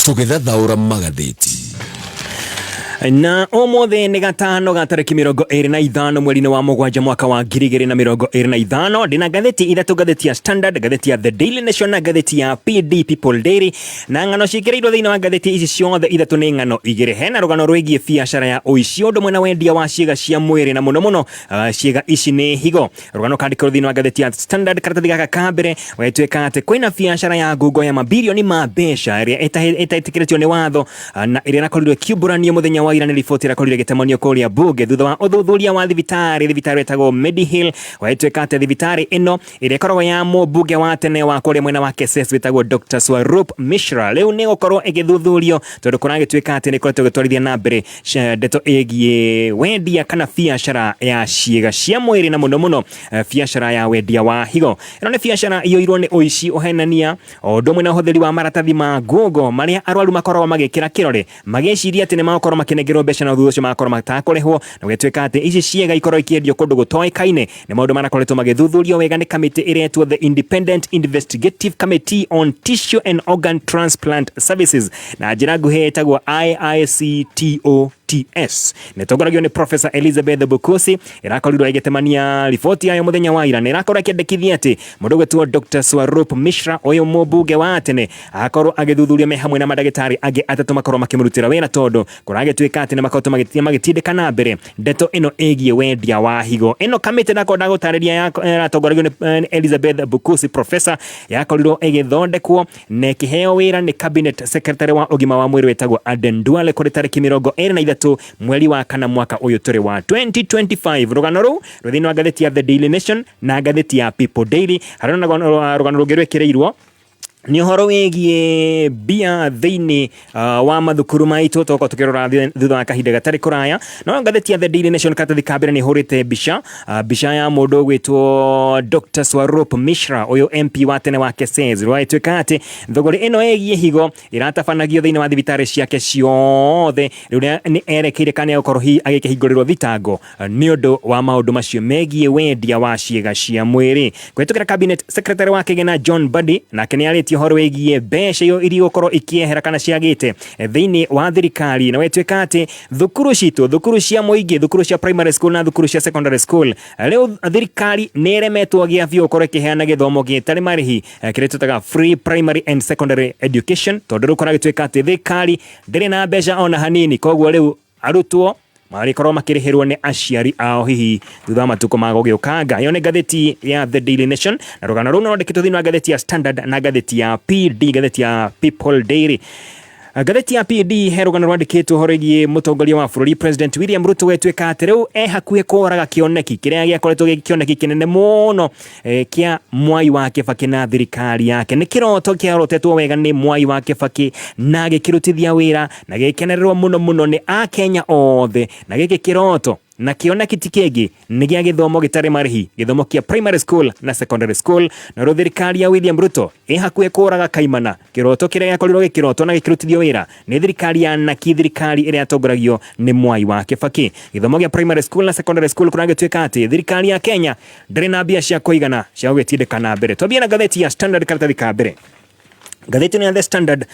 Tũgĩthathaũra magathĩti. Na ũmũthĩ nĩ gatano ga tarĩki 25 mweri-inĩ wa mũgwanja mwaka wa 2025. Ndĩna ngathĩti ithatũ, ngathĩti ya Standard, ngathĩti ya The Daily Nation na ngathĩti ya PD People Daily, na ng'ano ciĩkĩrĩirwo thĩinĩ wa ngathĩti ici ciothe ithatũ nĩ ng'ano igĩrĩ. Hena rũgano rwĩgiĩ biacara ya ũici ũndũ ũmwe na wendia wa ciĩga cia mwĩrĩ, na mũno mũno ciĩga ici nĩ higo. Rũgano kandĩkĩrwo thĩinĩ wa ngathĩti ya Standard karatathi gaka ka mbere, wetwĩka atĩ kwĩna biacara ya ngungo ya mabirioni ma mbeca ĩrĩa ĩtetĩkĩrĩtio nĩ watho na ĩrĩa ĩrakorirwo ĩkiumbũranio mũthenya wa ira nĩ riboti ĩrakorirwo ĩgĩtemanio kũrĩa mbunge thutha wa ũthuthuria wa thibitarĩ ĩtagwo Medihill. Wetwĩka atĩ thibitarĩ ĩno ĩrĩa ĩkoragwo ya mũmbunge wa tene wa kũrĩa mwena wa Keses wĩtagwo Dr. Swarup Mishra rĩu nĩ gũkorwo ĩgĩthuthurio tondũ kũragĩtuĩka atĩ nĩ ĩkoretwo ĩgĩtwarithia na mbere ndeto ĩgiĩ wendia kana biacara ya ciĩga cia mwĩrĩ, na mũno mũno biacara ya wendia wa higo. Ĩno nĩ biacara iyũirwo nĩ ũici, ũhenania, o ũndũ ũmwe na ũhũthĩri wa maratathi ma ngungo marĩa arwaru makoragwo magĩkĩra kĩrore magĩciria atĩ nĩ magũkorwo makĩnengerwo mbeca, na thutha ũcio magakorwo matakũrĩhwo, na gũgĩtuĩka atĩ ici ciĩga ikorwo ikĩendio kũndũ gũtoĩkaine. Nĩ maũndũ marakoretwo magĩthuthurio wega nĩ kamĩtĩ ĩretwo The Independent Investigative Committee on Tissue and Organ Transplant Services, na njĩra nguhĩ ĩtagwo IICTOTS, na ĩtongoragio nĩ Professor Elizabeth Bukusi. Ĩrakorirwo ĩgĩtemania riboti yayo mũthenya wa ira na ĩrakorwo ĩkĩandĩkithia atĩ mũndũ ũgwĩtwo Dr. Swarup Mishra, ũyũ mũmbunge wa tene, akorwo agĩthuthurio me hamwe na mandagĩtarĩ angĩ atatũ makorwo makĩmũrutĩra wĩra, tondũ kũragĩtuĩka atĩ nĩ makoretwo magĩtindĩka na mbere ndeto ĩno ĩgiĩ wendia wa higo. Ĩno kamĩtĩ nakorwo ndagũtarĩria ĩratongoragio nĩ Elizabeth Bukusi professor, yakorirwo ĩgĩthondekwo na ĩkĩheo wĩra nĩ cabinet secretary wa ũgima wa mwĩrĩ wĩtagwo Aden Duale kũrĩ tarĩki 23 mweri wa kana mwaka ũyũ tũrĩ wa 2025. Rũgano rũu rwĩ thĩinĩ wa ngathĩti ya The Daily Nation na ngathĩti ya People Daily. Harĩ na rũgano rũngĩ rwĩkĩrĩirwo nĩ ũhoro wĩgiĩ mbia thĩinĩ wa mathukuru maitũ, tũgũkorwo tũkĩrora thutha wa kahinda gatarĩ kũraya. No ngathĩti ya The Daily Nation karatathi ka mbere nĩ ĩhũrĩte mbica ya mũndũ ũgwĩtwo Dr. Swarup Mishra, ũyũ MP wa tene wa Keses. Rwagĩtuĩka atĩ thũgũrĩ ĩno ĩgiĩ higo ĩratabanagio thĩinĩ wa thibitarĩ ciake ciothe. Rĩu nĩ erekeire kana nĩ egũkorwo hihi agĩkĩhingũrĩrwo thitango nĩ ũndũ wa maũndũ macio megiĩ wendia wa ciĩga cia mwĩrĩ. Kũhĩtũkĩra cabinet secretary wa kĩgĩna John Mbadi, nake nĩ arĩtie ũhoro wĩgiĩ mbeca iria igũkorwo ikĩehera kana ciagĩte thĩinĩ wa thirikari, na wetwĩka atĩ thukuru citũ, thukuru cia mũingĩ, thukuru cia primary school na thukuru cia secondary school, rĩu thirikari nĩ ĩremetwo gĩa biũ gũkorwo ĩkĩheana gĩthomo gĩtarĩ marĩhi, kĩrĩa twĩtaga free primary and secondary education, tondũ rĩu kũragĩtuĩka atĩ thirikari ndĩrĩ na mbeca ona hanini. Koguo rĩu arutwo marĩkorwo makĩrĩhĩrwo nĩ aciari ao hihi thutha wa matukũ ma gũgĩũkanga. Ĩyo nĩ ngathĩti ya The Daily Nation, na rũgano rũu nĩ rwandĩkĩtwo thĩinĩ wa ngathĩti ya Standard na ngathĩti ya PD, ngathĩti ya People Daily. Ngathĩti ya PD he rũgano rwandĩkĩtwo ũhoro wĩgiĩ mũtongoria wa bũrũri President William Ruto, wetwĩka atĩ rĩu e hakuhĩ kũraga kĩoneki kĩrĩa gĩakoretwo gĩ kĩoneki kĩnene mũno kĩa Mwai wa Kĩbakĩ na thirikari yake. Nĩ kĩroto kĩarotetwo wega nĩ Mwai wa Kĩbakĩ na gĩkĩrutithia wĩra na gĩkenererwo mũno mũno nĩ Akenya othe, na gĩkĩ kĩroto na kĩoneki ti kĩngĩ nĩ gĩa gĩthomo gĩtarĩ marĩhi, gĩthomo kĩa primary school na secondary school. Na rĩu thirikari ya William Ruto ĩ hakuhĩ kũraga kaimana kĩroto kĩrĩa gĩakorirwo gĩkĩrotwo na gĩkĩrutithio wĩra nĩ thirikari ya Naki, thirikari ĩrĩa yatongoragio nĩ Mwai wa Kĩbakĩ. Gĩthomo gĩa primary school na secondary school, kũragĩtuĩka atĩ thirikari ya Kenya ndĩrĩ na mbia cia kũigana cia gũgĩtindĩka na mbere. Twambie na ngathĩti ya Standard karatathi ka mbere. Ngathĩti ĩno ya The Standard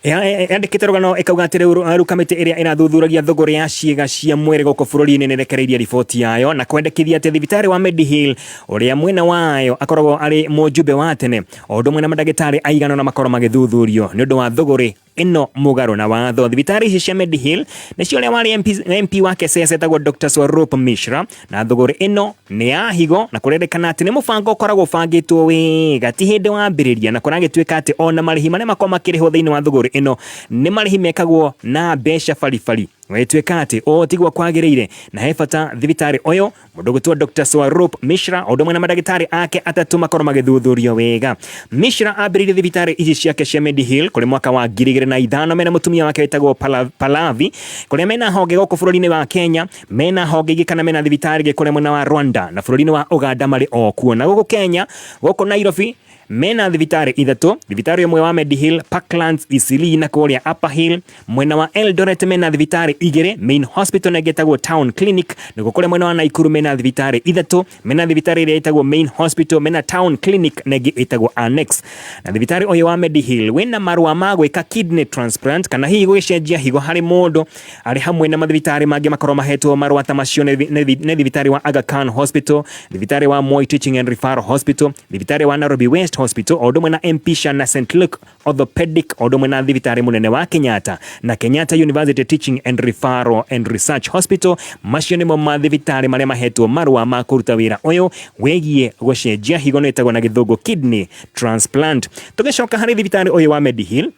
yandĩkĩte rũgano ĩkauga atĩ rĩu kamĩtĩ ĩrĩa ĩrathuthuragia thũgũrĩ ya ciĩga cia mwĩrĩ gũkũ bũrũri-inĩ nĩ ĩrekereirie riboti yayo na kwendekithia atĩ thibitarĩ wa Mediheal, ũrĩa mwena wayo akoragwo arĩ mũjumbe wa tene, o ũndũ ũmwe na mandagĩtarĩ aigana ũna makorwo magĩthuthurio nĩ ũndũ wa thũgũrĩ ĩno mũgarũ na watho. Thibitarĩ ici cia Mediheal nĩcio ũrĩa warĩ MP wa Kesese etagwo Dr. Swarup Mishra, na thũgũrĩ ĩno nĩ ya higo, na kũrerĩkana atĩ nĩ mũbango ũkoragwo ũbangĩtwo wega ti hĩndĩ wambĩrĩria, na kũragĩtuĩka atĩ ona marĩhi marĩa makoragwo makĩrĩhwo thĩinĩ wa thũgũrĩ ĩno nĩ marĩhi mekagwo na mbeca baribari. Gwĩtuĩka atĩ ũũ tiguo kwagĩrĩire, na he bata thibitarĩ ũyũ, mũndũ ũgwĩtwo Dr. Swarup Mishra o ũndũ ũmwe na mandagĩtarĩ ake atatũ makorwo magĩthuthurio wega. Mishra ambĩrĩirie thibitarĩ ici ciake cia Mediheal kũrĩ mwaka wa 2005 mena mũtumia wake wĩtagwo Pallavi, kũrĩa mena honge gũkũ bũrũri-inĩ wa Kenya, mena honge ingĩ kana mena thibitarĩ ingĩ kũrĩa mwena wa Rwanda na bũrũri-inĩ wa Uganda marĩ o kuo, na gũkũ Kenya, gũkũ Nairobi. Mena thibitarĩ ithatũ, thibitarĩ ũmwe wa Medihill, Parklands, Eastleigh na kũrĩa Upper Hill. Mwena wa Eldoret mena thibitarĩ igĩrĩ, Main Hospital na ĩngĩ ĩtagwo Town Clinic. Nakuo kũrĩa mwena wa Nakuru mena thibitarĩ ithatũ, mena thibitarĩ ĩrĩa ĩtagwo Main Hospital, mena Town Clinic na ĩngĩ ĩtagwo Annex. Na thibitarĩ ũyũ wa Medihill wĩna marũa ma gwĩka kidney transplant kana hihi gũgĩcenjia higo harĩ mũndũ, arĩ hamwe na mathibitarĩ mangĩ makorwo mahetwo marũa ta macio nĩ thibitarĩ wa Aga Khan Hospital, thibitarĩ wa Moi Teaching and Referral Hospital, thibitarĩ wa Nairobi West Hospital, o ũndũ ũmwe na Mpisha na St Luke Orthopedic, o ũndũ ũmwe na thibitarĩ mũnene wa Kenyatta na Kenyatta University Teaching and Referral and Research Hospital. Macio nĩmo mathibitarĩ marĩa mahetwo marũa ma kũruta wĩra ũyũ wĩgiĩ gũcenjia higo, nĩ ĩtagwo na gĩthũngũ kidney transplant. Tũgĩcoka harĩ thibitarĩ ũyũ wa Medihill,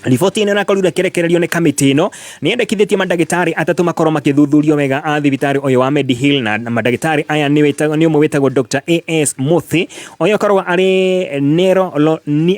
riboti ĩno ĩrakorirwo ĩkĩrekererio nĩ kamĩtĩ ĩno nĩ yendekithĩtie mandagĩtarĩ atatũ makorwo makĩthuthurio wega a thibitarĩ ũyũ wa Medihill, na mandagĩtarĩ aya nĩ ũmwe wĩtagwo Dr. A.S. Muthi, ũyũ akoragwo arĩ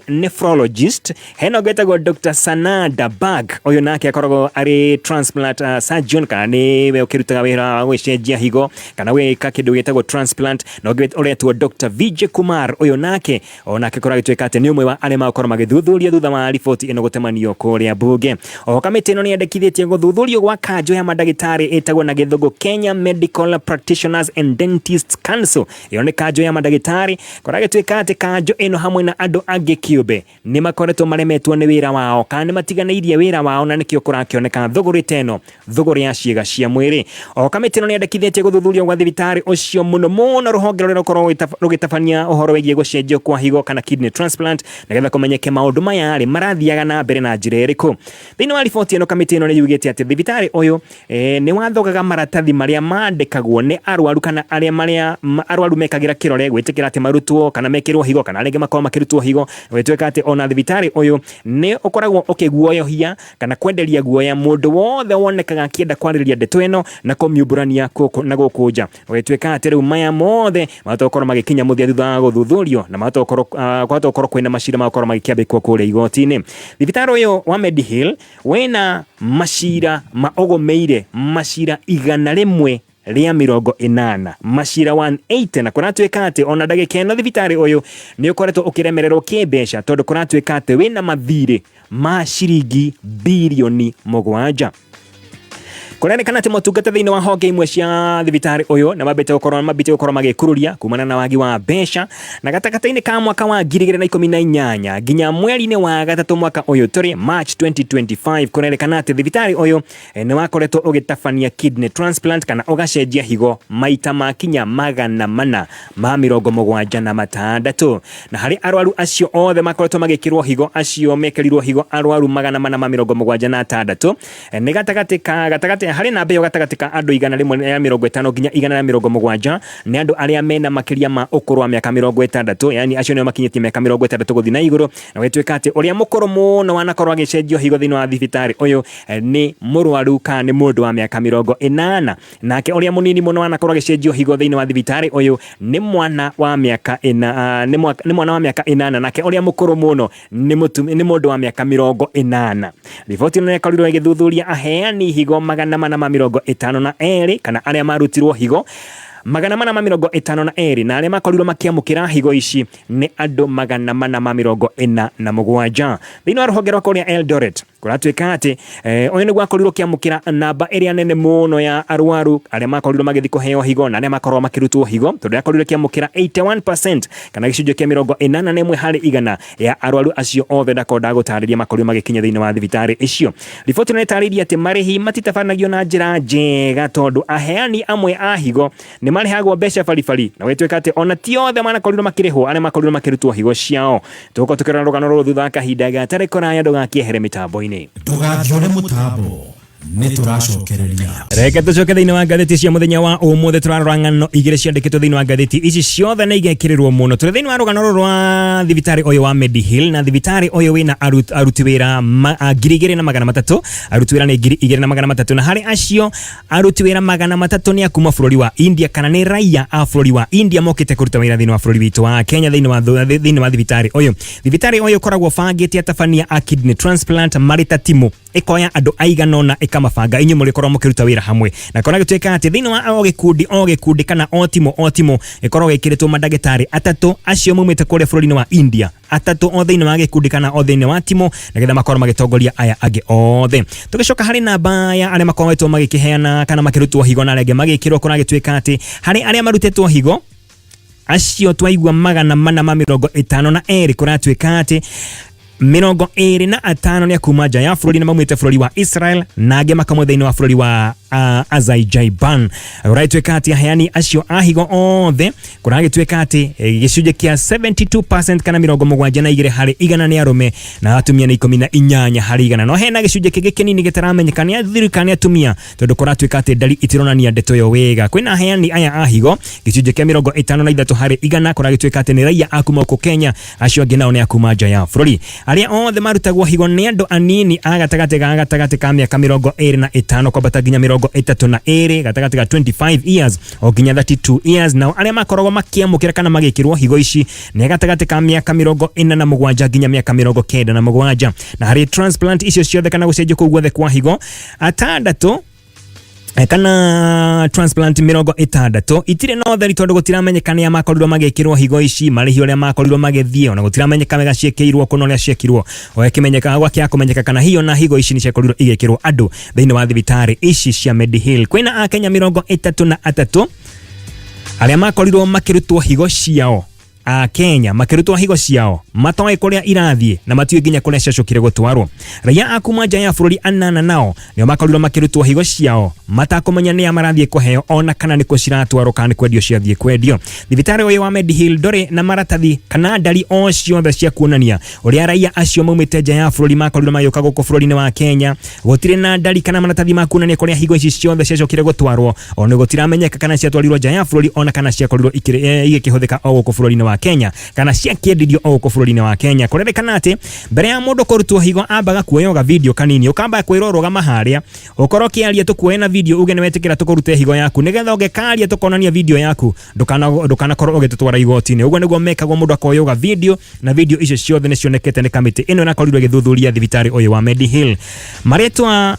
nephrologist. Hena ũngĩ wĩtagwo Dr. Sanada Bag, ũyũ nake akoragwo arĩ transplant surgeon, kana nĩwe ũkĩrutaga wĩra wa gũcenjia higo kana gwĩka kĩndũ gĩtagwo transplant, na ũngĩ ũretwo Dr. Vijay Kumar, ũyũ nake onake korwo agĩtuĩka atĩ nĩ ũmwe wa arĩa magũkorwo magĩthuthuria thutha wa riboti ĩno gũtemanio kũrĩa mbunge. Oho kamĩtĩ ĩno nĩ yendekithĩtie gũthuthurio gwa kanjũ ya mandagĩtarĩ ĩtagwo na gĩthũngũ Kenya Medical Practitioners and Dentists Council. Ĩyo nĩ kanjũ ya mandagĩtarĩ, korwo agĩtuĩka atĩ kanjũ ĩno hamwe na andũ angĩ kĩũmbe nĩ makoretwo maremetwo nĩ wĩra wao kana nĩ matiganĩirie wĩra wao, na nĩkĩo kũrakĩoneka thũgũrĩ ta ĩno, thũgũrĩ ya ciĩga cia mwĩrĩ. Oho kamĩtĩ ĩno nĩ yendekithĩtie gũthuthurio gwa thibitarĩ ũcio, mũno mũno rũhonge rũrĩa rũkoragwo rũgĩtabania ũhoro wĩgiĩ gũcenjio kwa higo kana kidney transplant, nĩgetha kũmenyeke maũndũ maya rĩ marathiaga na mbere na njĩra ĩrĩkũ. Thĩinĩ wa riboti ĩno, kamĩtĩ ĩno nĩ yugĩte atĩ thibitarĩ ũyũ nĩ wathogaga maratathi marĩa mandĩkagwo nĩ arwaru kana arĩa marĩa arwaru mekagĩra kĩrore gwĩtĩkĩra atĩ marutwo kana mekĩrwo higo kana rĩngĩ makorwo makĩrutwo higo. Gwĩtuĩka atĩ ona thibitarĩ ũyũ nĩ ũkoragwo ũkĩguoyohia kana kwenderia guoya mũndũ wothe wonekaga akĩenda kwarĩrĩria ndeto ĩno na kũmiumbũrania gũkũ na gũkũ nja. Gũgĩtuĩka atĩ rĩu maya mothe mahota gũkorwo magĩkinya mũthia thutha wa gũthuthurio, na mahota gũkorwo kwĩna macira magũkorwo magĩkĩambĩkwo kũrĩa igoti-inĩ. Thibitarĩ ũyũ wa Medihill wĩna macira ma ũgũmĩire macira 180, macira 180, na kũratuĩka atĩ ona ndagĩka ĩno thibitarĩ ũyũ nĩ ũkoretwo ũkĩremererwo kĩmbeca, tondũ kũratuĩka atĩ wĩna mathirĩ ma ciringi birioni 7. Kũrerĩkana atĩ motungata thĩinĩ wa honge imwe cia thibitarĩ ũyũ nĩ mambĩte gũkorwo magĩkururia kumana na wagi wa mbeca. Na gatagatĩ-inĩ ka mwaka wa 2018 nginya mweri-inĩ wa gatatũ mwaka ũyũ tũrĩ, March 2025, kũrerĩkana atĩ thibitarĩ ũyũ nĩ wakoretwo ũgĩtabania kidney transplant kana ũgacenjia higo maita makinya 476, na harĩ arwaru acio othe makoretwo magĩkĩrwo higo, acio mekĩrirwo higo arwaru 476, nĩ gatagatĩ ka gatagatĩ harĩ namba ĩyo, gatagatĩ ka andũ 150 nginya 170 nĩ andũ arĩa mena makĩria ma ũkũrũ wa mĩaka 60, yani acio nĩo makinyĩtie mĩaka 60 gũthiĩ na igũrũ. Na gwĩtuĩka atĩ ũrĩa mũkũrũ mũno wanakorwo agĩcenjio higo thĩinĩ wa thibitarĩ ũyũ nĩ mũrwaru kana nĩ mũndũ wa mĩaka 80, nake ũrĩa mũnini mũno wanakorwo agĩcenjio higo thĩinĩ wa thibitarĩ ũyũ nĩ mwana wa mĩaka ĩna, nĩ mwana wa mĩaka 8, nake ũrĩa mũkũrũ mũno nĩ mũndũ wa mĩaka 80. Riboti ĩno ĩkorirwo ĩgĩthuthuria aheani higo 452, kana arĩa marutirwo higo 452, na arĩa makorirwo makĩamũkĩra higo ici nĩ andũ 447. Thĩinĩ wa rũhonge rwa kũrĩa Eldoret, kũratuĩka atĩ ũyũ nĩguo akorirwo ũkĩamũkĩra namba ĩrĩa nene mũno ya arwaru arĩa makorirwo magĩthiĩ kũheo higo na arĩa makorwo makĩrutwo higo, tondũ yakorirwo ĩkĩamũkĩra 81% kana gĩcunjĩ kĩa 81 harĩ igana ya arwaru acio othe ndakorwo ndagũtarĩria makorirwo magĩkinya thĩinĩ wa thibitarĩ icio. Riboti ĩno ĩtarĩirie atĩ marĩhi matitabanagio na njĩra njega, tondũ aheani amwe a higo nĩ marĩhagwo mbeca baribari, na gwĩtuĩka atĩ ona ti othe manakorirwo makĩrĩhwo arĩa makorirwo makĩrutwo higo ciao. Tũgũkorwo tũkĩrora rũgano rũrũ thutha wa kahinda gatarĩ kũraya. Ndũgakĩehere mĩtambo-inĩ. Ndũgathiũre mũtambo, nĩ tũracokereria. Reke tũcoke thĩinĩ wa ngathĩti cia mũthenya wa ũmũthĩ. Tũrarora ng'ano igĩrĩ ciandĩkĩtwo thĩinĩ wa ngathĩti ici, ciothe nĩ igekĩrĩrwo mũno. Tũrĩ thĩinĩ wa rũgano rũrũ rwa thibitarĩ ũyũ wa Medihill, na thibitarĩ ũyũ wĩna aruti wĩra 2300. Aruti wĩra nĩ 2300, na harĩ acio aruti wĩra 300 nĩ a kuma bũrũri wa India, kana nĩ raia a bũrũri wa India mokĩte kũruta wĩra thĩinĩ wa bũrũri witũ wa Kenya thĩinĩ wa thibitarĩ ũyũ. Thibitarĩ ũyũ ũkoragwo bangĩte atabania a kidney transplant marĩ ta timu. Ĩkoya andũ aigana ũna ĩkamabanga inyuĩ mũrĩkorwo mũkĩruta wĩra hamwe, na kona gĩtuĩka atĩ thĩinĩ wa o gĩkundi o gĩkundi kana o timũ o timũ ĩkorwo ĩkĩrĩtwo mandagĩtarĩ atatũ acio maumĩte kũrĩa bũrũri-inĩ wa India, atatũ o thĩinĩ wa gĩkundi kana o thĩinĩ wa timũ, nĩgetha makorwo magĩtongoria aya angĩ othe. Tũgĩcoka harĩ namba ya arĩa makoretwo magĩkĩheana kana makĩrutwo higo na arĩa angĩ magĩkĩrwo, kũragĩtuĩka atĩ harĩ arĩa marutĩtwo higo acio twaigua 452, kũratuĩka atĩ 25 nĩ akuma nja ya bũrũri na maumĩte bũrũri wa Israel na angĩ makamwe thĩinĩ wa bũrũri wa Azerbaijan. Kũragĩtuĩka atĩ aheani acio a higo othe kũragĩtuĩka atĩ gĩcunjĩ kĩa 72% kana 72% nĩ arũme na atumia nĩ 18%. No hena gĩcunjĩ kĩngĩ kĩnini gĩtaramenyeka nĩ athuri kana nĩ atumia, tondũ kũratuĩka atĩ ndari itironania ndeto ĩyo wega. Kwĩna aheani aya a higo gĩcunjĩ kĩa 53% kũragĩtuĩka atĩ nĩ raia a kuma gũkũ Kenya, acio angĩ nao nĩ a kuma nja ya bũrũri. Arĩa othe marutagwo higo nĩ andũ anini a gatagatĩ ka mĩaka 25 kwambata nginya 32, gatagatĩ ga 25 years o nginya 32 years. Nao arĩa makoragwo makĩamũkĩra kana magĩkĩrwo higo ici nĩ gatagatĩ ka mĩaka 47 nginya mĩaka 97. Na harĩ transplant icio ciothe kana gũcenjio kũu guothe kwa higo, atandatũ kana transplant 60 itirĩ na ũtheri, tondũ gũtiramenyeka nĩa makorirwo magĩkĩrwo higo ici, marĩhi ũrĩa makorirwo magĩthiĩ, ona gũtiramenyeka wega ciĩkĩirwo kũna ũrĩa ciekirwo ũgakĩmenyeka gwakĩaga kũmenyeka kana hiyo na higo ici nĩ ciakorirwo igĩkĩrwo andũ thĩinĩ wa thibitarĩ ici cia Medihill. Kwĩna akenya 33 arĩa makorirwo makĩrutwo higo ciao, a Kenya makĩrutwo higo ciao matoĩ kũrĩa irathiĩ na matiũĩ nginya kũrĩa ciacokire gũtwarwo. Raia a kuma nja ya bũrũri anana nao nĩo makorirwo makĩrutwo higo ciao matakũmenya nĩa marathiĩ kũheo ona kana nĩkũ ciratwarwo kana nĩ kwendio ciathiĩ kwendio. Thibitarĩ ũyũ wa Medihill ndũrĩ na maratathi kana ndari o ciothe cia kuonania ũrĩa raia acio maumĩte nja ya bũrũri makorirwo magĩũka gũkũ bũrũri-inĩ wa Kenya. Gũtirĩ na ndari kana maratathi ma kuonania kũrĩa higo ici ciothe ciacokire gũtwarwo, ona gũtiramenyeka kana ciatwarirwo nja ya bũrũri ona kana ciakorirwo igĩkĩhũthĩka o gũkũ bũrũri-inĩ wa Kenya kana ciakĩendirio o gũkũ bũrũri-inĩ wa Kenya. Kũrerĩkana atĩ mbere ya mũndũ kũrutwo higo ambaga kuoywo ga video kanini, ũkamba kwĩrwo rũgama harĩa ũkorwo ũkĩaria tũkuoye na video uge nĩ wetĩkĩra tũkũrute higo yaku, nĩgetha ũngĩkaria tũkonania video yaku ndũkanakorwo ũgĩtũtwara igoti-inĩ. Ũguo nĩguo mekagwo, mũndũ akoywo ga video, na video icio ciothe nĩ cionekete nĩ kamĩtĩ ĩno ĩrakorirwo ĩgĩthuthuria thibitarĩ ũyũ wa Medihill. Marĩtwa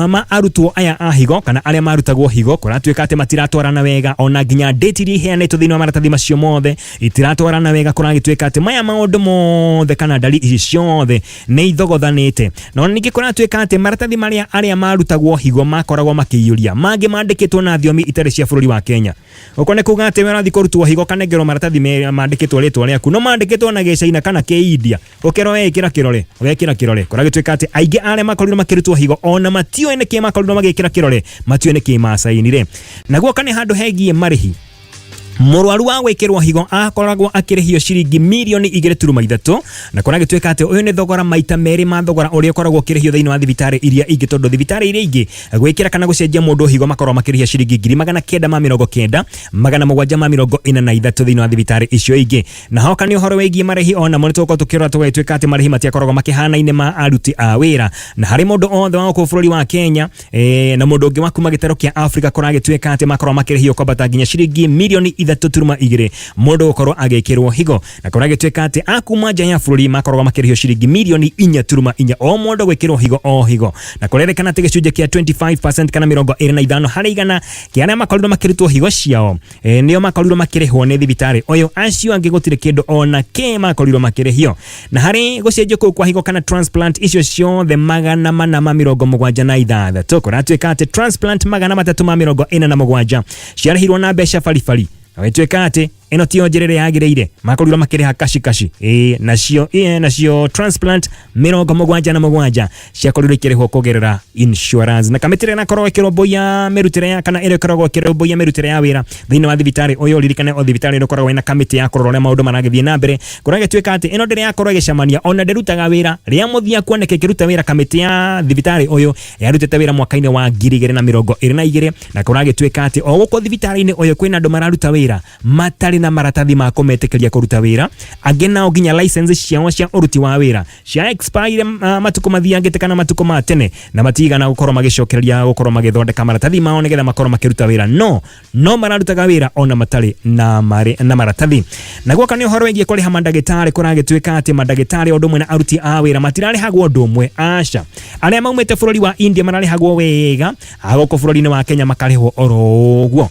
ma arutwo aya a higo kana arĩa marutagwo higo kũratuĩka atĩ matiratwarana wega, ona nginya date iria iheanĩtwo thĩinĩ wa maratathi macio mothe itiratwarana wega. Kũragĩtuĩka atĩ maya maũndũ mothe kana ndari ici ciothe nĩ ithogothanĩte. Na ningĩ kũratuĩka atĩ maratathi marĩa arĩa marutagwo higo makoragwo makĩiyũria mangĩ mandĩkĩtwo na thiomi itarĩ cia bũrũri wa Kenya. Ũko nĩ kuga atĩ we ũrathiĩ kũrutwo higo kanengerwo maratathi mandĩkĩtwo rĩtwa rĩaku no mandĩkĩtwo na gĩcaina kana kĩindia, ũkerwo we ĩkĩra kĩrore, wekĩra kĩrore. Kũragĩtuĩka atĩ aingĩ arĩa makorirwo makĩrutwo higo ona matiũĩ nĩkĩ makorirwo magĩkĩra kĩrore, matiũĩ nĩkĩ macainire. Naguo kana handũ hegiĩ marĩhi, mũrwaru wa gwĩkĩrwo higo akoragwo akĩrĩhio ciringi mirioni 2.3, na kũragĩtuĩka atĩ ũyũ nĩ thogora maita merĩ ma thogora ũrĩa ũkoragwo ũkĩrĩhio thĩinĩ wa thibitarĩ iria ingĩ, tondũ thibitarĩ iria ingĩ gwĩkĩra kana gũcenjia mũndũ higo makoragwo makĩrĩhia ciringi 997,743 thĩinĩ wa thibitarĩ icio ingĩ. Na hoka nĩ ũhoro wĩgiĩ marĩhi, ona mo nĩ tũgũkorwo tũkĩrora tũgagĩtuĩka atĩ marĩhi matiakoragwo makĩhanaine ma aruti a wĩra na harĩ mũndũ othe wa gũkũ bũrũri wa Kenya na mũndũ ũngĩ wa kuma gĩtarũ kĩa Afrika. Kũragĩtuĩka atĩ makoragwo makĩrĩhio kwambata nginya ciringi mirioni 3.2 mũndũ gũkorwo agĩkĩrwo higo, na kũragĩtuĩka atĩ akuma nja ya bũrũri makoragwo makĩrĩhio ciringi mirioni 4.4 o mũndũ gwĩkĩrwo higo o higo. Na kũrerĩkana atĩ gĩcunjĩ kĩa 25% kana 25% kĩa arĩa makorirwo makĩrutwo higo ciao nĩo makorirwo makĩrĩhwo nĩ thibitarĩ ũyũ, acio angĩ gũtirĩ kĩndũ ona kĩ makorirwo makĩrĩhio. Na harĩ gũcenjio kũu kwa higo kana transplant icio ciothe 476, kũratuĩka atĩ transplant 347 ciarĩhirwo na mbeca baribari, na gũgĩtuĩka atĩ ĩno tiyo njĩra ĩrĩa yagĩrĩire, makorirwo makĩrĩha kashi kashi. Ĩĩ, nacio transplant 77 ciakorirwo ikĩrĩhwo kũgerera insurance. Na kamĩtĩ ĩrĩa ĩrakorwo ĩkĩrũmbũiya mĩrutĩre ya kana ĩrĩa ĩkoragwo ĩkĩrũmbũiya mĩrutĩre ya wĩra thĩinĩ wa thibitarĩ ũyũ, ririkane o thibitarĩ nĩ ũkoragwo ĩna kamĩtĩ ya kũrora ũrĩa maũndũ maragĩthiĩ na mbere, kũragĩtuĩka atĩ ĩno ndĩrĩ yakorwo ĩgĩcemania ona ndĩrutaga wĩra. Rĩa mũthia kuoneka ĩkĩruta wĩra, kamĩtĩ ya thibitarĩ ũyũ yarutĩte wĩra mwaka-inĩ wa 2022, na kũragĩtuĩka atĩ o gũkũ thibitarĩ-inĩ ũyũ kwĩna andũ mararuta wĩra matarĩ Matirarĩ na maratathi ma kũmetĩkĩria kũruta wĩra. Angĩ nao nginya license ciao cia ũruti wa wĩra cia expire matukũ mathiangĩte kana matukũ ma tene, na matigana gũkorwo magĩcokereria gũkorwo magĩthondeka maratathi mao nĩgetha makorwo makĩruta wĩra, no mararutaga wĩra ona matarĩ na, marĩ, na maratathi. Na guoka nĩ ũhoro wĩgiĩ kũrĩha mandagĩtarĩ, kũragĩtuĩka atĩ mandagĩtarĩ o ũndũ ũmwe na aruti a wĩra matirarĩhagwo ũndũ ũmwe. Aca, arĩa maumĩte bũrũri wa India mararĩhagwo wega, a gũkũ bũrũri-inĩ wa Kenya makarĩhwo oro ũguo.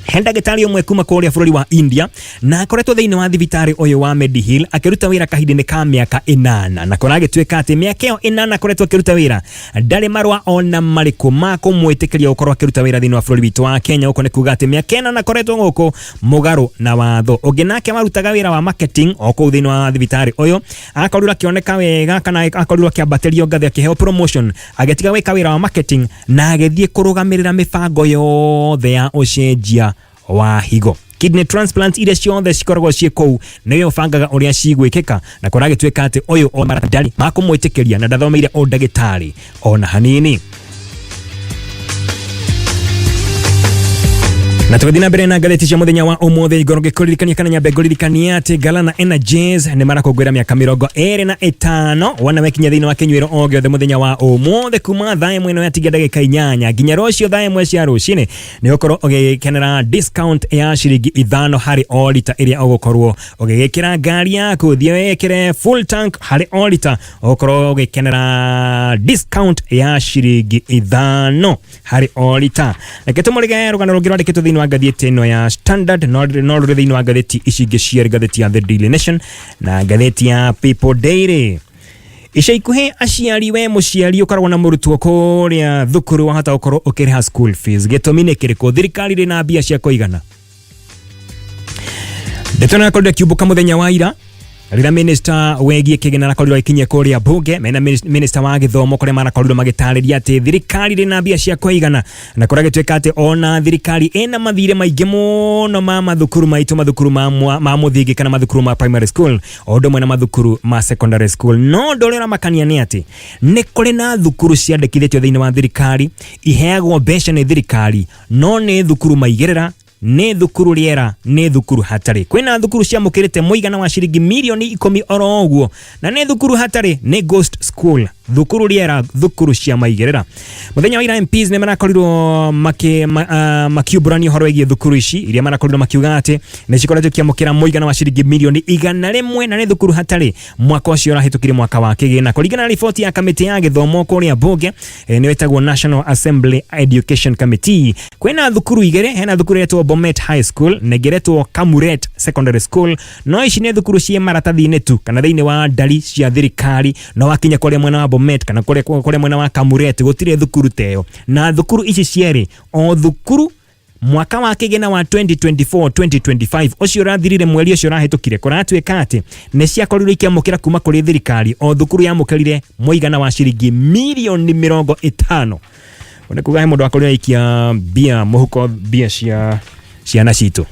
He ndagĩtarĩ ũmwe kuma kũrĩa bũrũri wa India na akoretwo thĩinĩ wa thibitarĩ ũyũ wa Mediheal akĩruta wĩra kahinda-inĩ ka mĩaka 8, na kũragĩtuĩka atĩ mĩaka ĩyo 8 akoretwo akĩruta wĩra ndarĩ marũa ona marĩkũ ma kũmwĩtĩkĩria gũkorwo akĩruta wĩra thĩinĩ wa bũrũri witũ wa Kenya. Gũkũ nĩ kuga atĩ mĩaka 8 akoretwo gũkũ mũgarũ na watho. Ũngĩ nake warutaga wĩra wa marketing o kũu thĩinĩ wa thibitarĩ ũyũ akorirwo akĩoneka wega kana akorirwo akĩambatĩrio ngathĩ, akĩheo promotion, agĩtiga gwĩka wĩra wa marketing na agĩthiĩ kũrũgamĩrĩra mĩbango yothe ya ũcenjia wa higo, kidney transplant iria ciothe cikoragwo ciĩ kũu, nĩwe ũbangaga ũrĩa cigwĩkĩka. Na kũragĩtuĩka atĩ ũyũ o ndarĩ makũmwĩtĩkĩria na ndathomeire ũndagĩtarĩ ona hanini. Na tũgĩthiĩ na mbere na ngathĩti cia mũthenya wa ũmũthĩ, ngorwo ngĩkũririkania kana nyambe ngũririkanie atĩ Galana Energies nĩ marakũngũĩra mĩaka 25. Wona wekinya thĩinĩ wa kĩnyuĩro o gĩothe mũthenya wa ũmũthĩ kuma thaa 1 ĩno yatigia ndagĩka 8 nginya rũciũ thaa 1 cia rũcinĩ, nĩ ũgũkorwo ũgĩkenera discount ya ciringi 5 harĩ o rita ĩrĩa ũgũkorwo ũgĩgĩkĩra ngari yaku. Thiĩ wĩkĩre full tank harĩ o rita, ũgũkorwo ũgĩkenera discount ya ciringi 5 harĩ o rita. Reke tũmũrĩge rũgano rũngĩ rwandĩkĩtwo thĩinĩ wa ngathĩti ĩno ya Standard, no rũrĩ thĩinĩ wa ngathĩti ici ingĩ cierĩ, ngathĩti ya The Daily Nation na ngathĩti ya People Daily. Ica ikuhĩ aciari, we mũciari ũkoragwo na mũrutwo kũrĩa thukuru, wahota gũkorwo ũkĩrĩha school fees. Gĩtũmi nĩ kĩrĩkũ? Thirikari ĩrĩ na mbia cia kũigana? Ndeto ĩno yakorirwo ĩkiumbũka mũthenya wa ira rĩrĩa minista wegiĩ kĩgĩna arakorirwo agĩkinyia kũrĩa bunge mena minista wa gĩthomo, kũrĩa marakorirwo magĩtarĩria atĩ thirikari ĩrĩ na mbia cia kũigana, na kũrĩa gĩtuĩka atĩ ona thirikari ĩna mathirĩ maingĩ mũno ma mathukuru maitũ, mathukuru ma mũthingi kana mathukuru ma primary school o ũndũ ũmwe na mathukuru ma secondary school. No ũndũ ũrĩa ũramakania nĩ atĩ nĩ kũrĩ na thukuru ciandĩkithĩtio thĩinĩ wa thirikari, iheagwo mbeca nĩ thirikari, no nĩ thukuru maigĩrĩra, nĩ thukuru rĩera, nĩ thukuru hatarĩ. Kwĩna thukuru ciamũkĩrĩte mũigana wa ciringi mirioni 10 oro ũguo, na nĩ thukuru hatarĩ, nĩ ghost school, thukuru rĩera, thukuru cia maigĩrĩra. Mũthenya wa ira MPs nĩ marakorirwo makiumbũrania ũhoro wĩgiĩ thukuru ici iria marakorirwo makiuga atĩ nĩ cikoretwo ikĩamũkĩra mũigana wa ciringi mirioni 100 na nĩ thukuru hatarĩ mwaka ũcio ũrahĩtũkire, mwaka wa kĩgĩna. Kũringana na riboti ya kamĩtĩ ya gĩthomo kũrĩa bunge, nĩyo ĩtagwo National Assembly Education Committee, kwĩna thukuru igĩrĩ. Hena thukuru ĩretwo Bomet High School na ĩngĩ ĩretwo Kamuret Secondary School. No ici nĩ thukuru ciĩ maratathi-inĩ tu kana thĩinĩ wa ndari cia thirikari, no wakinya kũrĩa mwena wa Bomet kana kũrĩa mwena wa Kamuret gũtirĩ thukuru ta ĩyo. Na thukuru ici cierĩ, o thukuru mwaka wa kĩgĩna wa 2024 2025 ũcio ũrathirire mweri ũcio ũrahĩtũkire, kũratuĩka atĩ nĩ ciakorirwo ikĩamũkĩra kuma kũrĩ thirikari, o thukuru yamũkĩrire mũigana wa ciringi mirioni 50. Nĩ kuga he mũndũ akorirwo aikia mbia mũhuko, mbia cia ciana citũ.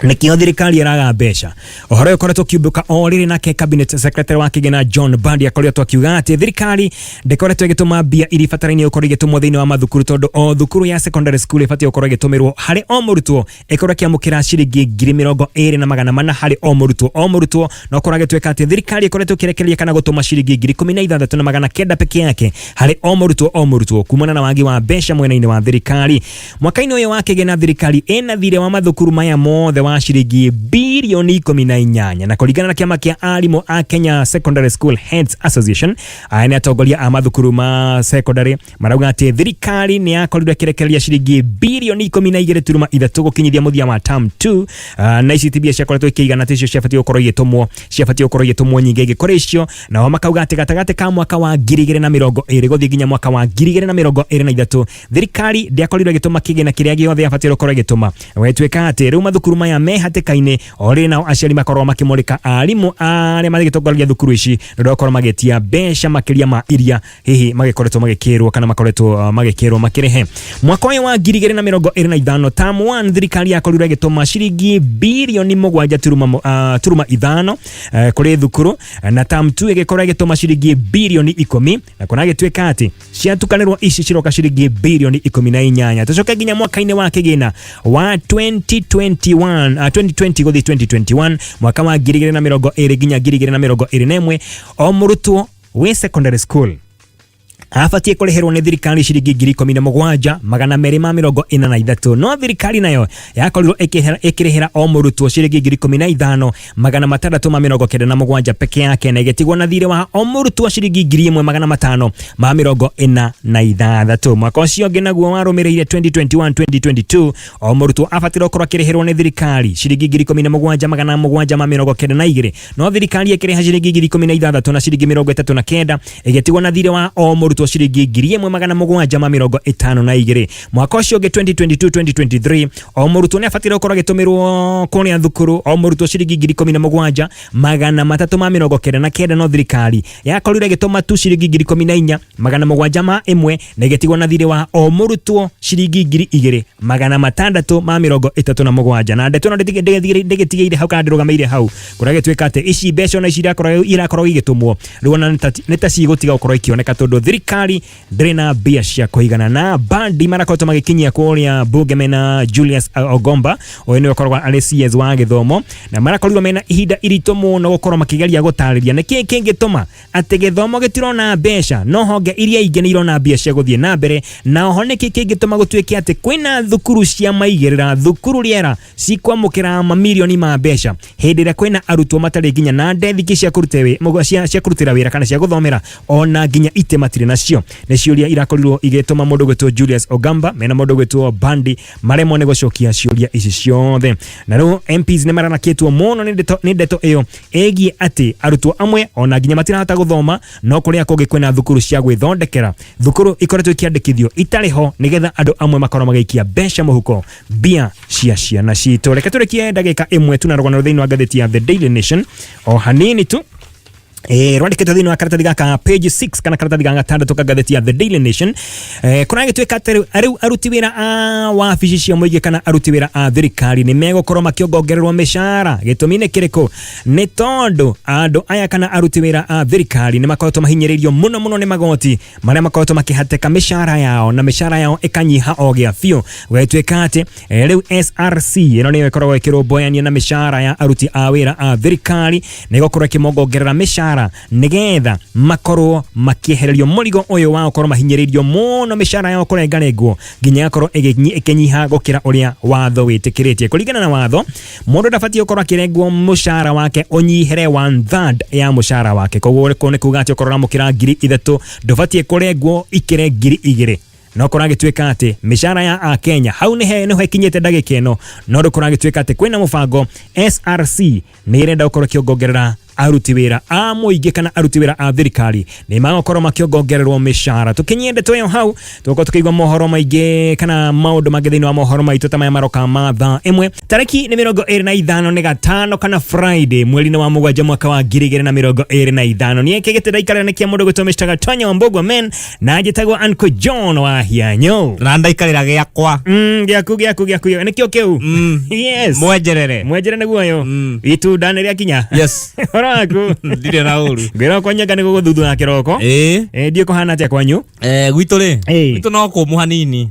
Nĩkĩo thirikari ĩraga mbeca. Ũhoro ũyũ ũkoretwo ũkiumbũka o rĩrĩ nake cabinet secretary wa kĩgĩna John Mbadi akoretwo akiuga atĩ thirikari ndĩkoretwo ĩgĩtũma mbia iria ibatarainie gũkorwo igĩtũmwo thĩinĩ wa mathukuru, tondũ o thukuru ya secondary school ĩbatiĩ gũkorwo ĩgĩtũmĩrwo harĩ o mũrutwo ĩkorwo ĩkĩamũkĩra ciringi 24,400 harĩ o mũrutwo o mũrutwo. No korwo agĩtuĩka atĩ thirikari ĩkoretwo ĩkĩrekereria kana gũtũma ciringi 16,900 peke yake harĩ o mũrutwo o mũrutwo kumana na wagi wa mbeca mwena-inĩ wa thirikari. Mwaka-inĩ ũyũ wa kĩgĩna thirikari ĩna thirĩ wa mathukuru maya mothe wa ciringi birioni 18. Na kũringana na kĩama kĩa arimũ a Kenya Secondary School Heads Association, aya nĩ atongoria a mathukuru ma secondary, marauga atĩ thirikari nĩ yakorirwo ĩkĩrekereria ciringi birioni 12.3 gũkinyithia mũthia wa term 2, na ici ti mbia ciakoretwo ikĩigana, ti icio ciabatiĩ gũkorwo igĩtũmwo, ciabatiĩ gũkorwo igĩtũmwo nyingĩ ingĩ kũrĩ icio. Nao makauga atĩ gatagatĩ ka mwaka wa 2020 gũthiĩ nginya mwaka wa 2023 thirikari ndĩakorirwo ĩgĩtũma kĩgĩna kĩrĩa gĩothe yabatiĩ gũkorwo ĩgĩtũma. Gwĩtuĩka atĩ rĩu mathukuru maya me hatĩka-inĩ, o rĩrĩ nao aciari makorwo makĩmũrĩka arimũ arĩa magĩtongoragia thukuru ici nĩ ũndũ wa gũkorwo magĩtia mbeca makĩria ma iria hihi magĩkoretwo magĩkĩrwo kana makoretwo magĩkĩrwo makĩrĩhe. Mwaka ũyũ wa 2025 term 1 thirikari yakorirwo ĩgĩtũma ciringi birioni 7 turuma 5 kũrĩ thukuru, na term 2 ĩgĩkorwo ĩgĩtũma ciringi birioni 10, na kũna gĩtuĩka atĩ ciatukanĩrwo ici ciroka ciringi birioni 18. Tũcoke nginya mwaka-inĩ wa kĩgĩna wa 2021. 2021, 2020 gũthiĩ 2021, mwaka wa 2020 nginya 2021, o mũrutwo wĩ secondary school abatiĩ kũrĩhĩrwo nĩ thirikari ciringi 17,243, no thirikari nayo yakorirwo ĩkĩrĩhĩra o mũrutwo ciringi 15,697 peke yake, na ĩgĩtigwo na thirĩ wa o mũrutwo ciringi 1,546. Mwaka ũcio ũngĩ naguo warũmĩrĩire 2021 2022, o mũrutwo abatirwo gũkorwo akĩrĩhĩrwo nĩ thirikari ciringi 17,792, no thirikari ĩkĩrĩha ciringi 16,000 na ciringi 39, ĩgĩtigwo na thirĩ wa o mũrutwo ciringi 1,752. Mwaka ũcio ũngĩ 2022 2023, o mũrutwo nĩ abatire gũkorwo agĩtũmĩrwo kũrĩa thukuru o mũrutwo ciringi 17,399, no thirikari yakorirwo ĩgĩtũma tu ciringi 14,701, na ĩgĩtigwo na thirĩ wa o mũrutwo ciringi 2,637. Na ndeto ĩno ndĩgĩtigĩire hau kana ndĩrũgamĩire hau, kũrĩa gĩtuĩka atĩ ici mbeca ona ici irakorwo igĩtũmwo rĩu ona nĩ ta cigũtiga gũkorwo ikĩoneka, tondũ thirikari ndĩrĩ na mbia cia kũigana. Na bandi marakoretwo magĩkinyia kũrĩa bunge mena Julius Ogomba, ũyũ nĩwe ũkoragwo arĩ CS wa gĩthomo, na marakorirwo mena ihinda iritũ mũno gũkorwo makĩgeria gũtarĩria nĩkĩĩ kĩngĩtũma atĩ gĩthomo gĩtirona mbeca no honge iria ingĩ nĩ irona mbia cia gũthiĩ na mbere, na oho nĩkĩ kĩngĩtũma gũtuĩke atĩ kwĩna thukuru cia maigĩrĩra, thukuru rĩera cikwamũkĩra mamirioni ma mbeca hĩndĩ ĩrĩa kwĩna arutwo matarĩ nginya na ndethiki cia kũrutĩra wĩra kana cia gũthomera, ona nginya itĩ matirĩ nacio. Nĩ ciũria irakorirwo igĩtũma mũndũ gwĩtwo Julius Ogamba mena mũndũ gwĩtwo Bandi maremwo nĩ gũcokia ciũria ici ciothe. Na rĩu MPs nĩ maranakĩtwo mũno nĩ ndeto ĩyo ĩgiĩ atĩ arutwo amwe ona nginya matirahota gũthoma, no kũrĩa kũngĩ kwĩna thukuru cia gwĩthondekera, thukuru ikoretwo ikĩandĩkithio itarĩ ho nĩgetha andũ amwe makorwo magĩikia mbeca mũhuko, mbia cia ciana citũ. Reke tũrĩkie ndagĩka ĩmwe tu na rũgano thĩinĩ wa ngathĩti ya The Daily Nation o hanini tu. Rwandĩkĩtwo thĩinĩ wa karatathi gaka page 6 kana karatathi ga gatandatũ ka ngathĩti ya The Daily Nation. Kũragĩtuĩka atĩ rĩu aruti wĩra a wabici cia mũingĩ kana aruti wĩra a thirikari nĩ megũkorwo makĩongongererwo mĩcara. Gĩtũmi nĩ kĩrĩkũ? Nĩ tondũ andũ aya kana aruti wĩra a thirikari nĩ makoretwo mahinyĩrĩirio mũno mũno nĩ magoti marĩa makoretwo makĩhatĩka mĩcara yao, na mĩcara yao ĩkanyiha o gĩa biũ. Gũgĩtuĩka atĩ rĩu SRC ĩno nĩyo ĩkoragwo ĩkĩrũmbũyania na mĩcara ya aruti a wĩra a thirikari, nĩ ĩgũkorwo ĩkĩmongongerera mĩcara nĩgetha makorwo makĩehererio mũrigo ũyũ wa gũkorwo mahinyĩrĩirio mũno, mĩcara yao kũrengarengwo nginya ĩgakorwo ĩkĩnyiha gũkĩra ũrĩa watho wĩtĩkĩrĩtie. Kũringana na watho, mũndũ ndabatiĩ gũkorwo akĩrengwo mũcara wake ũnyihere 1/3 ya mũcara wake. Koguo nĩ kuga atĩ ũkorwo ũramũkĩra 3,000 ndũbatiĩ kũrengwo ikĩre 2,000. No kũragĩtuĩka atĩ mĩcara ya Akenya hau nĩho ĩkinyĩte ndagĩka ĩno, no rĩu kũragĩtuĩka atĩ kwĩna mũbango SRC nĩ ĩrenda gũkorwo ĩkĩongongerera aruti wĩra a mũingĩ kana aruti wĩra a thirikari nĩ magũkorwo makĩongongererwo mĩcara. Tũkinyie ndeto ĩyo hau, tũgũkorwo tũkĩigua mohoro maingĩ kana maũndũ mangĩ thĩinĩ wa mohoro maitũ ta maya maroka ma thaa ĩmwe. Tarĩki nĩ 25 nĩ gatano kana Friday, mweri-inĩ wa mũgwanja mwaka wa 2025. Niĩ kĩgĩtĩ ndaikarĩra nĩ kĩa mũndũ gwĩtwo Mr. Gatonya wa Mbũgua Men, na njĩtagwo Uncle John wa Hianyo. Na ndaikarĩra gĩakwa. Gĩaku gĩaku gĩaku nĩkĩo kĩu. Yes. Mwenjerere. Mwenjerere nĩguo ũyũ. Itunda nĩ rĩakinya. Yes. Ũhoro waku? Ndirĩ na ũru. Ngwĩra kwanyanga nĩ gũgũthuthura kĩroko. Ndiũ kũhana atĩa kwanyu? Gwitũ rĩ? Gwitũ no kũmũ hanini.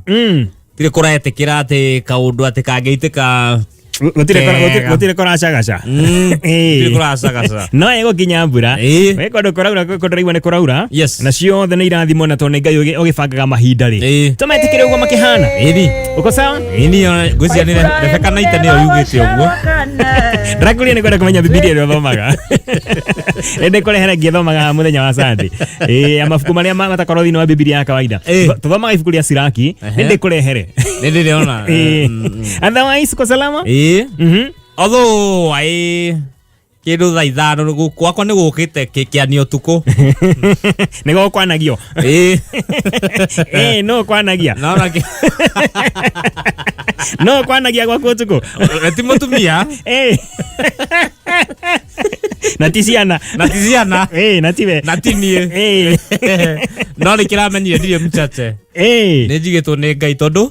Tirĩ kũretĩkĩra atĩ kaũndũ atĩ kangĩitĩka Gũtirĩ kũracagaca. Gũtirĩ kũracagaca. No ĩgũkinya mbura. Wĩ kũndũ kũraura, kũndũ ũraigua nĩ kũraura. Na ciothe nĩ irathimwo, na tondũ nĩ Ngai ũgĩbangaga mahinda rĩ. Tũmetĩkĩre ũguo makĩhana. Ũko sawa? Ĩni, ngwĩciria nĩ Rebecca Naite nĩyo yugĩte ũguo. Ndĩrakũria nĩ kwenda kũmenya Bibilia ĩrĩa ũthomaga. Nĩ ndĩkũrehere ngĩthomaga mũthenya wa Sunday. Mabuku marĩa matakorwo thĩinĩ wa Bibilia ya kawaida. Tũthomaga ibuku rĩa Siraki, nĩ ndĩkũrehere. Nĩ ndĩrĩona. Otherwise uko salama? Although aĩ kĩndũ thaa ithano gwakwa nĩ gũkĩte kĩanio ũtukũ. Nĩ gũkwanagio. No kwanagia. No kwanagia gwaku ũtukũ. Ti mũtumia. Na ti ciana. Na ti ciana. Na ti we. Na ti niĩ. No nĩ kĩramenyire ndirĩ mchache. Nĩ njigĩtwo nĩ Ngai tondũ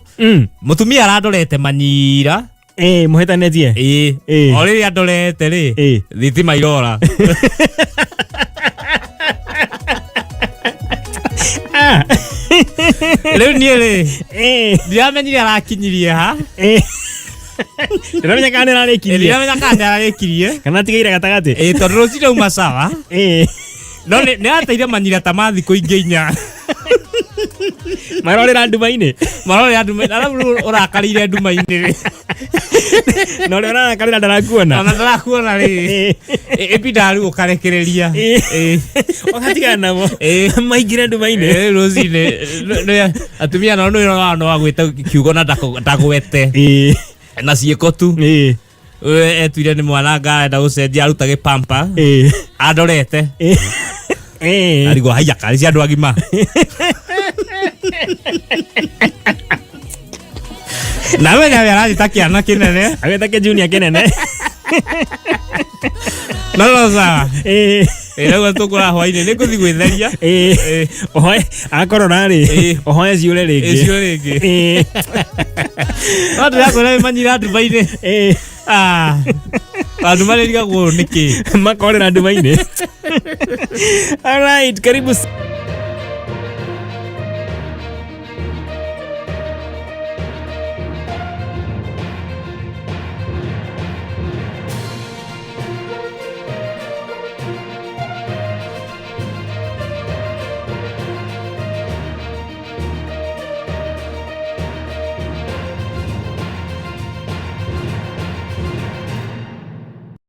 mũtumia arandorete manyira. Mũhĩtanĩtie. O rĩrĩa ndorete rĩ, thitima irora. Rĩu niĩ rĩ, ndiramenyire arakinyirie ha. Ndĩramenya kana nĩrarĩkirie. Ndiramenya kana nĩararĩkirie. Kana atigaire gatagatĩ. Ĩĩ, tondũ rũcinĩ auma sawa. No nĩ ateire manyira ta ma thikũ ingĩ inya. Marorera nduma-inĩ. Marorera nduma-inĩ, arabu rĩu ũrakarĩire nduma-inĩ rĩ. Na ũrĩa ũrarakarĩra ndarakuona. Ona ndarakuona rĩ. Ĩbindaga rĩu ũkarekereria. Ũgatigana nabo. Maingĩre nduma-inĩ. Rũcinĩ atumia nao nĩ ũroraga no agwĩte kiugo na ndagwete. Na ciĩko tu. We etuire nĩ mwana anga arenda gũcenjia aruta gĩpampa. Andorete. Arigwo haiya karĩ cia andũ agima. Na we nawe arathiĩ ta kĩana kĩnene. Agĩta kĩ junior kĩnene. No no sawa. Rĩu tũkũra hwainĩ nĩ ngũthiĩ gwĩtheria. Ohoe akorora rĩ. Ohoe ciũre rĩngĩ. Ciũre rĩngĩ. No ndĩrakwĩra wĩ manyira nduma-inĩ. Andũ marĩrigagwo nĩkĩ? Makorera nduma-inĩ. All right, karibu.